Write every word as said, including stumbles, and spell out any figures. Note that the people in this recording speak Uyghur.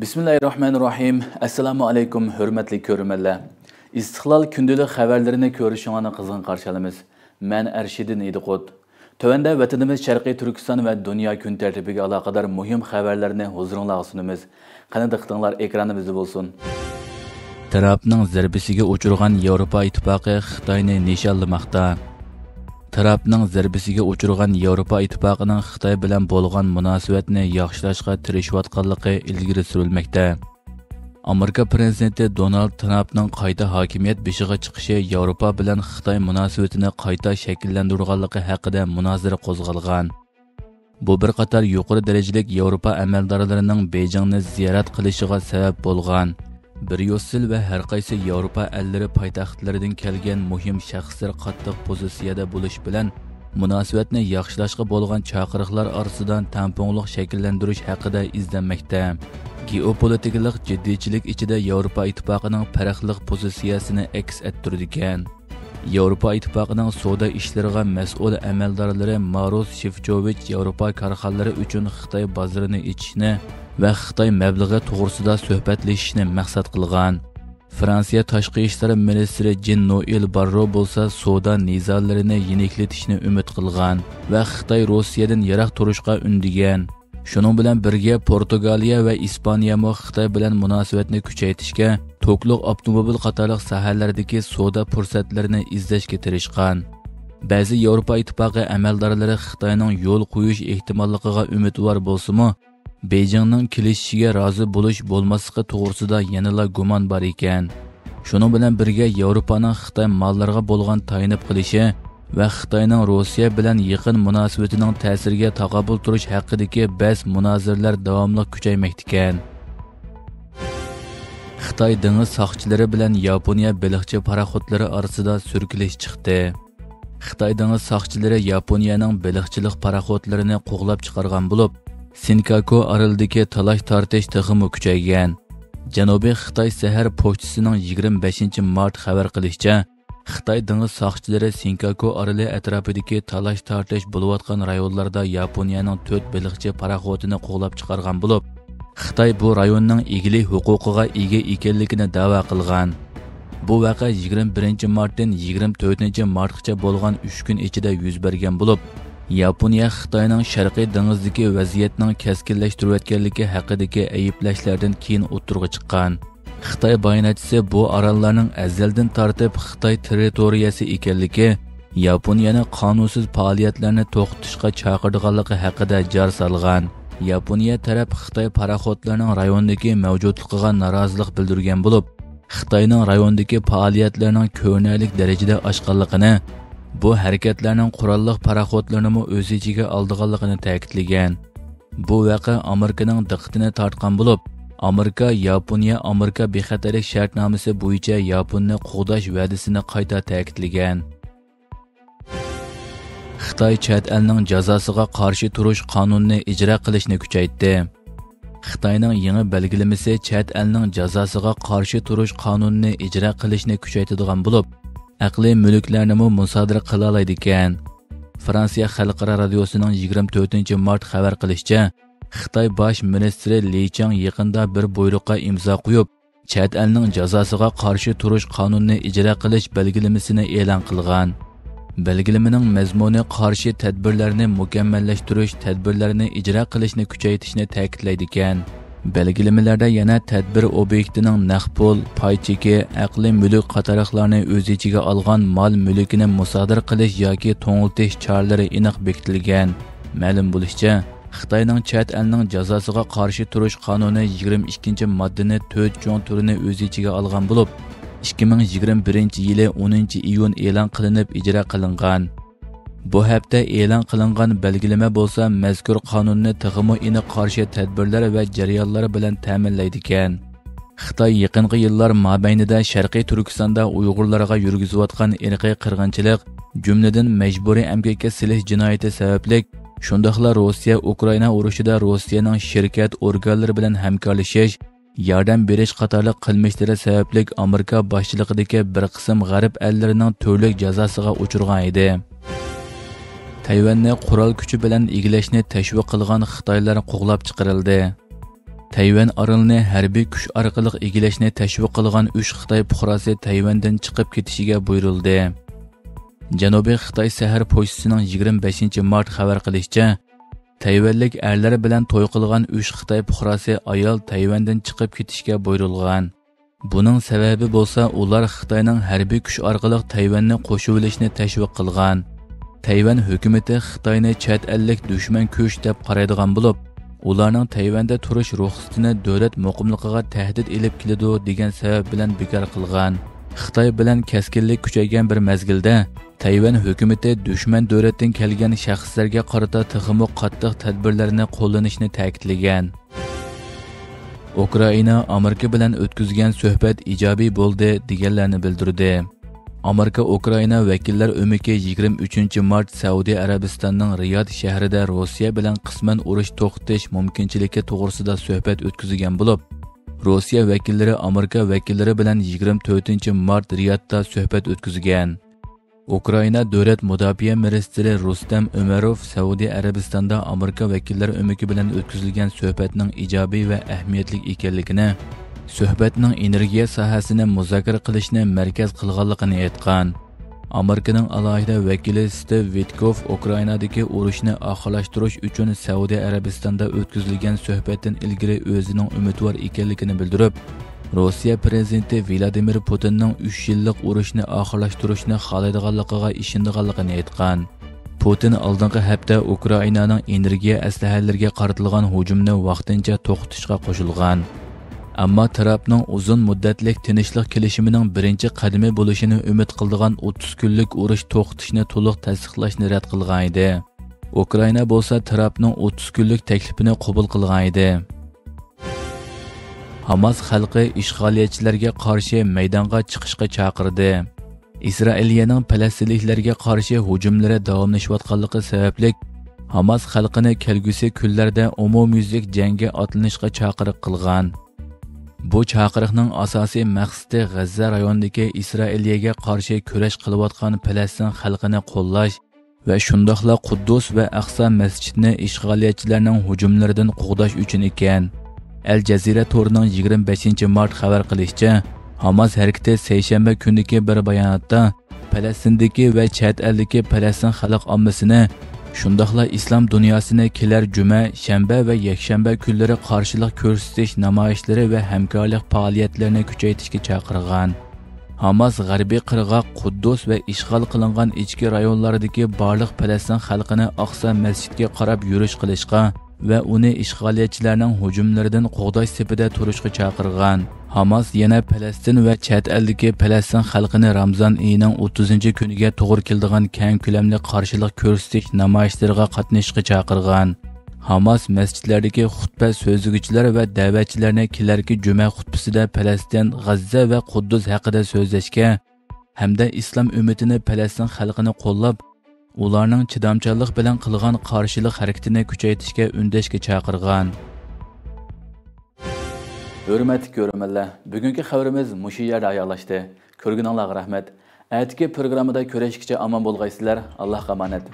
بىسمىللاھىررەھمانىررەھىم. ئەسسالامۇ ئەلەيكۇم، ھۆرمەتلىك كۆرۈرمەنلەر. ئىستىقلال كۈندىلىك خەۋەرلىرىنى كۆرۈشۈڭلارنى قىزغىن قارشى ئالىمىز. مەن ئەرشىدىن ئىدىقۇت. تۆۋەندە ۋەتىنىمىز شەرقىي تۈركىستان ۋە دۇنيا كۈن تەرتىپىگە ئالاقىدار مۇھىم خەۋەرلەرنى ھۇزۇرۇڭلارغا سۇنىمىز. قېنى دىققىتىڭلار ئېكرانىمىزدا بولسۇن. ترامپنىڭ زەربىسىگە ئۇچرىغان ياۋروپا ئىتتىپاقى خىتاينى نىشانلىماقتا. ترامپنىڭ زەربىسىگە ئۇچرىغان ياۋروپا ئىتتىپاقىنىڭ خىتاي بىلەن بولغان مۇناسىۋەتنى ياخشىلاشقا تىرىشىۋاتقانلىقى ئىلگىرى سۈرۈلمەكتە. ئامېرىكا پىرېزىدېنتى دونالد ترامپنىڭ قايتا ھاكىمىيەت بېشىغا چىقىشى ياۋروپا بىلەن خىتاي مۇناسىۋىتىنى قايتا شەكىللەندۈرىدىغانلىقى ھەققىدە مۇنازىرە قوزغالغان. بۇ بىر قاتار يۇقىرى دەرىجىلىك ياۋروپا ئەمەلدارلىرىنىڭ بېيجىڭنى زىيارەت قىلىشىغا سەۋەب بولغان. بريۇسسېل ۋە ھەر قايسى ياۋروپا ئەللىرى پايتەختلىرىدىن كەلگەن مۇھىم شەخسلەر قاتتىق پوزىتسىيەدە بولۇش بىلەن، مۇناسىۋەتنى ياخشىلاشقا بولغان چاقىرىقلار ئارىسىدا تەڭپۇڭلۇق شەكىللەندۈرۈش ھەققىدە ئىزدەنمەكتە. گېئوپولىتىكىلىق جىددىيچىلىك ئىچىدە ياۋروپا ئىتتىپاقىنىڭ پەرقلىق پوزىتسىيەسىنى ئەكس ئەتتۈرىدىكەن. ياۋروپا ئىتتىپاقىنىڭ سودا ئىشلىرىغا مەسئۇل ئەمەلدارلىرى ماروس شېفچوۋىچ ياۋروپا كارخانىلىرى ئۈچۈن خىتاي بازىرىنى ئېچىشنى ۋە خىتاي مەبلىغى توغرىسىدا سۆھبەتلىشىشنى مەقسەت قىلغان. فرانسىيە تاشقى ئىشلار مىنىستىرى جېن نوئېل باررو بولسا سودا نىزالىرىنى يېنىكلىتىشنى ئۈمىد قىلغان ۋە خىتاي روسىيەدىن يىراق تۇرۇشقا ئۈندىگەن. شۇنىڭ بىلەن بىرگە، پورتۇگالىيە ۋە ئىسپانىيەمۇ خىتاي بىلەن مۇناسىۋەتنى كۈچەيتىشكە، توكلۇق ئاپتوموبىل قاتارلىق ساھەلەردىكى سودا پۇرسەتلىرىنى ئىزدەشكە تىرىشقان. بەزى ياۋروپا ئىتتىپاقى ئەمەلدارلىرى خىتاينىڭ يول قويۇش ئېھتىماللىقىغا ئۈمىدۋار بولسىمۇ، بېيجىڭنىڭ كېلىشىشىگە رازى بولۇش بولماسلىقى توغرىسىدا يەنىلا گۇمان بار ئىكەن. شۇنىڭ بىلەن بىرگە، ياۋروپانىڭ خىتاي ماللىرىغا بولغان تايىنىپ قېلىشى ۋە خىتاينىڭ روسىيە بىلەن يېقىن مۇناسىۋىتىنىڭ تەسىرىگە تاقابىل تۇرۇش ھەققىدىكى بەس مۇنازىرىلەر داۋاملىق كۈچەيمەكتىكەن. خىتاي دېڭىز ساقچىلىرى بىلەن ياپونىيە بېلىقچى پاراخوتلىرى ئارىسىدا سۈركىلىش چىقتى. خىتاي دېڭىز ساقچىلىرى ياپونىيەنىڭ بېلىقچىلىق پاراخوتلىرىنى قوغلاپ چىقارغان بولۇپ، سىنكاكۇ ئارىلىدىكى تالاش-تارتىش تېخىمۇ كۈچەيگەن. جەنۇبىي خىتاي سەھەر پوچتىسىنىڭ يىگىرمە بەشىنچى مارت خەۋەر قىلىشىچە، خىتاي دېڭىز ساقچىلىرى سىنكاكۇ ئارىلى ئەتراپىدىكى تالاش-تارتىش بولۇۋاتقان رايونلاردا ياپونىيەنىڭ تۆت بېلىقچى پاراخوتىنى قوغلاپ چىقارغان بولۇپ، خىتاي بۇ رايوننىڭ ئىگىلىك ھوقۇقىغا ئىگە ئىكەنلىكىنى دەۋا قىلغان. بۇ ۋەقە يىگىرمە بىرىنچى مارتتىن يىگىرمە تۆتىنچى مارتقىچە بولغان ئۈچ كۈن ئىچىدە يۈز بەرگەن بولۇپ، ياپونىيە خىتاينىڭ شەرقىي دېڭىزدىكى ۋەزىيەتنىڭ كەسكىنلەشتۈرۈۋەتكەنلىكى ھەققىدىكى ئەيىبلەشلەردىن كېيىن ئوتتۇرىغا چىققان. خىتاي باياناتچىسى بۇ ئاراللارنىڭ ئەزەلدىن تارتىپ خىتاي تېررىتورىيەسى ئىكەنلىكى، ياپونىيەنى قانۇنسىز پائالىيەتلەرنى توختىتىشقا چاقىرىدىغانلىقى ھەققىدە جار سالغان. ياپونىيە تەرەپ خىتاي پاراخوتلىرىنىڭ رايوندىكى مەۋجۇتلۇقىغا نارازىلىق بىلدۈرگەن بولۇپ، خىتاينىڭ رايوندىكى پائالىيەتلىرىنىڭ كۆرۈنەرلىك دەرىجىدە ئاشقانلىقىنى، بۇ ھەرىكەتلەرنىڭ قوراللىق پاراخوتلىرىنىمۇ ئۆز ئىچىگە ئالىدىغانلىقىنى تەكىتلىگەن. بۇ ۋەقە ئامېرىكىنىڭ دىققىتىنى تارتقان بولۇپ، ئامېرىكا ياپونىيە ئامېرىكا بىخەتەرلىك شەرتنامىسى بويىچە ياپوننى قوغداش ۋەدىسىنى قايتا تەكىتلىگەن. خىتاي چەت ئەلنىڭ جازاسىغا قارشى تۇرۇش قانۇنىنى ئىجرا قىلىشنى كۈچەيتتى. خىتاينىڭ يېڭى بەلگىلىمىسى چەت ئەلنىڭ جازاسىغا قارشى تۇرۇش قانۇنىنى ئىجرا قىلىشنى كۈچەيتىدىغان بولۇپ، ئەقلىي مۈلۈكلەرنىمۇ مۇسادىرە قىلالايدىكەن. فرانسىيە خەلقئارا رادىيوسىنىڭ يىگىرمە تۆتىنچى مارت خەۋەر قىلىشىچە، خىتاي باش مىنىستىرى لى چاڭ يېقىندا بىر بۇيرۇققا ئىمزا قويۇپ، چەت ئەلنىڭ جازاسىغا قارشى تۇرۇش قانۇنىنى ئىجرا قىلىش بەلگىلىمىسىنى ئېلان قىلغان. بەلگىلىمىنىڭ مەزمۇنى قارشى تەدبىرلەرنى مۇكەممەللەشتۈرۈش، تەدبىرلەرنى ئىجرا قىلىشنى كۈچەيتىشنى تەكىتلەيدىكەن. بەلگىلىمىلەردە يەنە تەدبىر ئوبيېكتىنىڭ نەق پۇل، پاي چېكى، ئەقلىي مۈلۈك قاتارلىقلارنى ئۆز ئىچىگە ئالغان مال مۈلكىنى مۇسادىرە قىلىش ياكى توڭلىتىش چارىلىرى ئېنىق بېكىتىلگەن. مەلۇم بولۇشىچە، خىتاينىڭ چەت ئەلنىڭ جازاسىغا قارشى تۇرۇش قانۇنى يىگىرمە ئىككىنچى ماددىنى تۆت چوڭ تۈرىنى ئۆز ئىچىگە ئالغان بولۇپ، ئىككى مىڭ يىگىرمە بىرىنچى يىلى ئونىنچى ئىيۇن ئېلان قىلىنىپ ئىجرا قىلىنغان. بۇ ھەپتە ئېلان قىلىنغان بەلگىلىمە بولسا مەزكۇر قانۇننى تېخىمۇ ئېنىق قارشى تەدبىرلەر ۋە جەريانلار بىلەن تەمىنلەيدىكەن. خىتاي يېقىنقى يىللار مابەينىدە شەرقىي تۈركىستاندا ئۇيغۇرلارغا يۈرگۈزۈۋاتقان ئىرقىي قىرغىنچىلىق، جۈملىدىن مەجبۇرىي ئەمگەككە سېلىش جىنايىتى سەۋەبلىك، شۇنداقلا روسىيە ئۇكرائىنا ئۇرۇشىدا روسىيەنىڭ شىركەت ئورگانلىرى بىلەن ھەمكارلىشىش، ياردەم بېرىش قاتارلىق قىلمىشلىرى سەۋەبلىك ئامېرىكا باشچىلىقىدىكى بىر قىسىم غەرب ئەللىرىنىڭ تۈرلۈك جازاسىغا ئۇچرىغان ئىدى. تەيۋەننى قورال كۈچى بىلەن ئىگىلەشنى تەشۋىق قىلغان خىتايلار قوغلاپ چىقىرىلدى. تەيۋەن ئارىلىنى ھەربىي كۈچ ئارقىلىق ئىگىلەشنى تەشۋىق قىلغان ئۈچ خىتاي پۇقراسى تەيۋەندىن چىقىپ كېتىشىگە بۇيرۇلدى. جەنۇبىي خىتاي سەھەر پوچتىسىنىڭ يىگىرمە بەشىنچى مارت خەۋەر قىلىشىچە، تەيۋەنلىك ئەرلەر بىلەن توي قىلغان ئۈچ خىتاي پۇقراسى ئايال تەيۋەندىن چىقىپ كېتىشكە بۇيرۇلغان. بۇنىڭ سەۋەبى بولسا، ئۇلار خىتاينىڭ ھەربىي كۈچ ئارقىلىق تەيۋەننى قوشۇۋېلىشنى تەشۋىق قىلغان. تەيۋەن ھۆكۈمىتى خىتاينى چەت ئەللىك دۈشمەن كۈچ دەپ قارايدىغان بولۇپ، ئۇلارنىڭ تەيۋەندە تۇرۇش رۇخسىتىنى دۆلەت مۇقىملىقىغا تەھدىت ئېلىپ كېلىدۇ دېگەن سەۋەب بىلەن بىكار قىلغان. خىتاي بىلەن كەسكىنلىك كۈچەيگەن بىر مەزگىلدە، تەيۋەن ھۆكۈمىتى دۈشمەن دۆلەتتىن كەلگەن شەخسلەرگە قارىتا تېخىمۇ قاتتىق تەدبىرلەرنى قوللىنىشنى تەكىتلىگەن. ئۇكرائىنا ئامېرىكا بىلەن ئۆتكۈزگەن سۆھبەت ئىجابىي بولدى دېگەنلەرنى بىلدۈردى. ئامېرىكا ئۇكرائىنا ۋەكىللەر ئۆمىكى يىگىرمە ئۈچىنچى مارت سەئۇدى ئەرەبىستاننىڭ رىياد شەھىرىدە روسىيە بىلەن قىسمەن ئۇرۇش توختىتىش مۇمكىنچىلىكى توغرىسىدا سۆھبەت ئۆتكۈزگەن بولۇپ، روسىيە ۋەكىللىرى ئامېرىكا ۋەكىللىرى بىلەن يىگىرمە تۆتىنچى مارت رىيادتا سۆھبەت ئۆتكۈزگەن. ئۇكرائىنا دۆلەت مۇداپىئە مىنىستىرى رۇستەم ئۆمەروف سەئۇدى ئەرەبىستاندا ئامېرىكا ۋەكىللەر ئۆمىكى بىلەن ئۆتكۈزۈلگەن سۆھبەتنىڭ ئىجابىي ۋە ئەھمىيەتلىك ئىكەنلىكىنى، سۆھبەتنىڭ ئېنېرگىيە ساھەسىنى مۇزاكىرە قىلىشنى مەركەز قىلغانلىقىنى ئېيتقان. ئامېرىكىنىڭ ئالاھىدە ۋەكىلى ستىۋ ۋىتكوف ئۇكرائىنادىكى ئۇرۇشنى ئاخىرلاشتۇرۇش ئۈچۈن سەئۇدى ئەرەبىستاندا ئۆتكۈزۈلگەن سۆھبەتتىن ئىلگىرى ئۆزىنىڭ ئۈمىدۋار ئىكەنلىكىنى بىلدۈرۈپ، روسىيە پىرېزىدېنتى ۋلادىمىر پۇتىننىڭ ئۈچ يىللىق ئۇرۇشنى ئاخىرلاشتۇرۇشنى خالايدىغانلىقىغا ئىشىنىدىغانلىقىنى ئېيتقان. پۇتىن ئالدىنقى ھەپتە ئۇكرائىنانىڭ ئېنېرگىيە ئەسلىھەلىرىگە قارىتىلغان ھۇجۇمنى ۋاقتىنچە توختىتىشقا قوشۇلغان. ئەمما ترامپنىڭ ئۇزۇن مۇددەتلىك تىنچلىق كېلىشىمىنىڭ بىرىنچى قەدىمى بولۇشىنى ئۈمىد قىلىدىغان ئوتتۇز كۈنلۈك ئۇرۇش توختىتىشنى تولۇق تەستىقلاشنى رەت قىلغان ئىدى. ئۇكرائىنا بولسا ترامپنىڭ ئوتتۇز كۈنلۈك تەكلىپىنى قوبۇل قىلغان ئىدى. ھاماس خەلقى ئىشغالىيەتچىلەرگە قارشى مەيدانغا چىقىشقا چاقىردى. ئىسرائىلىيەنىڭ پەلەستىنلىكلەرگە قارشى ھۇجۇملىرى داۋاملىشىۋاتقانلىقى سەۋەبلىك، ھاماس خەلقىنى كەلگۈسى كۈنلەردە ئومۇميۈزلۈك جەڭگە ئاتلىنىشقا چاقىرىق قىلغان. بۇ چاقىرىقنىڭ ئاساسىي مەقسىتى غەززە رايونىدىكى ئىسرائىلىيەگە قارشى كۈرەش قىلىۋاتقان پەلەستىن خەلقىنى قوللاش ۋە شۇنداقلا قۇددۇس ۋە ئەقسا مەسچىتنى ئىشغالىيەتچىلەرنىڭ ھۇجۇملىرىدىن قوغداش ئۈچۈن ئىكەن. ئەل جەزىرە تورىنىڭ يىگىرمە بەشىنچى مارت خەۋەر قىلىشىچە، ھاماس ھەرىكىتى سەيشەنبە كۈنىدىكى بىر باياناتتا، پەلەستىندىكى ۋە چەت ئەلدىكى پەلەستىن خەلق ئاممىسىنى، شۇنداقلا ئىسلام دۇنياسىنى كېلەر جۈمە، شەنبە ۋە يەكشەنبە كۈنلىرى قارشىلىق كۆرسىتىش نامايىشلىرى ۋە ھەمكارلىق پائالىيەتلىرىنى كۈچەيتىشكە چاقىرغان. ھاماس غەربىي قىرغاق، قۇددۇس ۋە ئىشغال قىلىنغان ئىچكى رايونلاردىكى بارلىق پەلەستىن خەلقىنى ئاقسا مەسچىتكە قاراپ يۈرۈش قىلىشقا ۋە ئۇنى ئىشغالىيەتچىلەرنىڭ ھۇجۇملىرىدىن قوغداش سېپىدە تۇرۇشقا چاقىرغان. ھاماس يەنە پەلەستىن ۋە چەت ئەلدىكى پەلەستىن خەلقىنى رامزان ئېيىنىڭ ئوتتۇزىنچى كۈنىگە توغرا كېلىدىغان كەڭ كۆلەملىك قارشىلىق كۆرسىتىش نامايىشلىرىغا قاتنىشىشقا چاقىرغان. ھاماس مەسچىتلەردىكى خۇتبە سۆزلىگۈچىلەر ۋە دەۋەتچىلەرنى كېلەركى جۈمە خۇتبىسىدە پەلەستىن، غەززە ۋە قۇددۇس ھەققىدە سۆزلەشكە ھەمدە ئىسلام ئۈممىتىنى پەلەستىن خەلقىنى قوللاپ، ئۇلارنىڭ چىدامچانلىق بىلەن قىلغان قارشىلىق ھەرىكىتىنى كۈچەيتىشكە ئۈندەشكە چاقىرغان. ھۆرمەتلىك كۆرۈرمەنلەر، بۈگۈنكى خەۋىرىمىز مۇشۇ يەردە ئاياغلاشتى. كۆرگىنىڭلارغا رەھمەت. ئەتىكى پروگراممىدا كۆرۈشكىچە ئامان بولغايسىلەر. ئاللاھقا ئامانەت.